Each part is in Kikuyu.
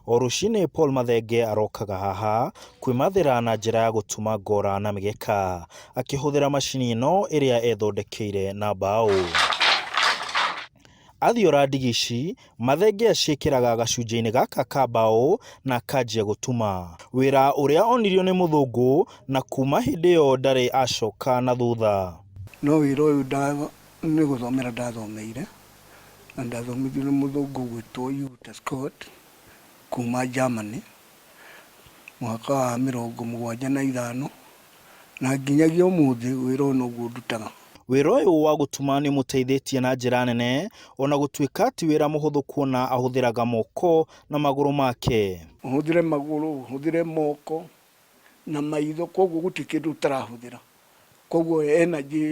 O rũcinĩ Paul Mathenge arokaga haha kwĩmathĩra na njĩra ya gũtuma ngora na mĩgeka akĩhũthĩra macini ĩno ĩrĩa ethondekeire na mbaũ. Athiora ndigi ici, Mathenge aciĩkĩraga gacunjĩ-inĩ gaka ka mbaũ na akanjia gũtuma. Wĩra ũrĩa onirio nĩ mũthũngũ na kuma hĩndĩ ĩyo ndarĩ acoka na thutha. No wĩra ũyũ nĩ gũthomera ndathomeire, na ndathomithirio nĩ mũthũngũ ũgwĩtwo Jutta Scott kuma Germany mwaka wa 75 na nginyagia ũmũthĩ wĩra ũyũ noguo ndutaga. Wĩra ũyũ wa gũtuma nĩ ũmũteithĩtie na njĩra nene ona gũtuĩka ti wĩra mũhũthũ kuona ahũthĩraga moko na magũrũ make. Ũhũthĩre magũrũ, ũhũthĩre moko na maitho, koguo gũtirĩ kĩndũ ũtarahũthĩra. Koguo energy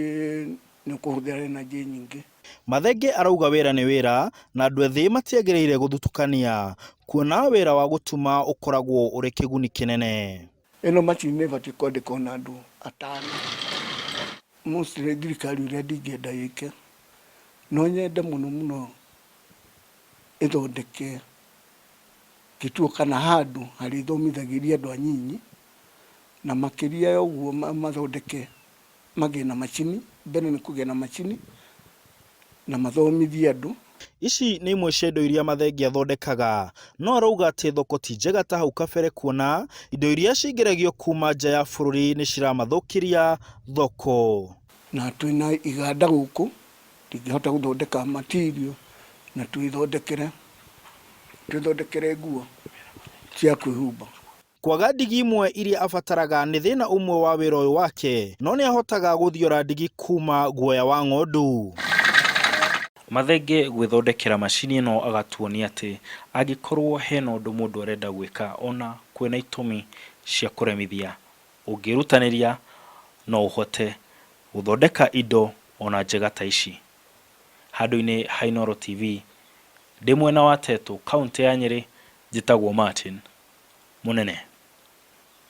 nĩ ũkũhũthĩra energy nyingĩ. Mathenge arauga wĩra nĩ wĩra na andũ ethĩ matiagĩrĩire gũthutũkania kuona wĩra wa gũtuma ũkoragwo ũrĩ kĩguni kĩnene. Ĩno macini nĩ ĩbatiĩ kwandĩkwo na andũ atano. Mostly thirikari ũrĩa ndingĩenda ĩke, no nyende mũno mũno ĩthondeke kĩtuo kana handũ harĩthomithagĩria andũ anyinyi, na makĩria ya ũguo mathondeke magĩe na macini, mbere nĩ kũgĩa na macini na mathomithie andũ. Ici nĩ imwe cia indo iria Mathenge athondekaga, no arauga atĩ thoko ti njega ta hau kabere kuona indo iria cingĩragio kuma nja ya bũrũri nĩ ciramathũkĩria thoko. Na twĩna iganda gũkũ tingĩhota gũthondeka material na twĩthondekere twĩthondekere nguo cia kwĩhumba. Kwaga ndigi imwe iria abataraga nĩ thĩna ũmwe wa wĩra ũyũ wake, no nĩ ahotaga gũthiora ndigi kuma guoya wa ng'ondu. Mathenge gwĩthondekera macini ĩno agatuonia atĩ angĩkorwo hena ũndũ mũndũ arenda gwĩka ona kwĩna itũmi cia kũremithia, ũngĩrutanĩria no ũhote gũthondeka indo ona njega ta ici. Handũ-inĩ ha Inooro TV, ndĩ mwena wa Tetu, kauntĩ ya Nyĩrĩ, njĩtagwo Martin Mũnene.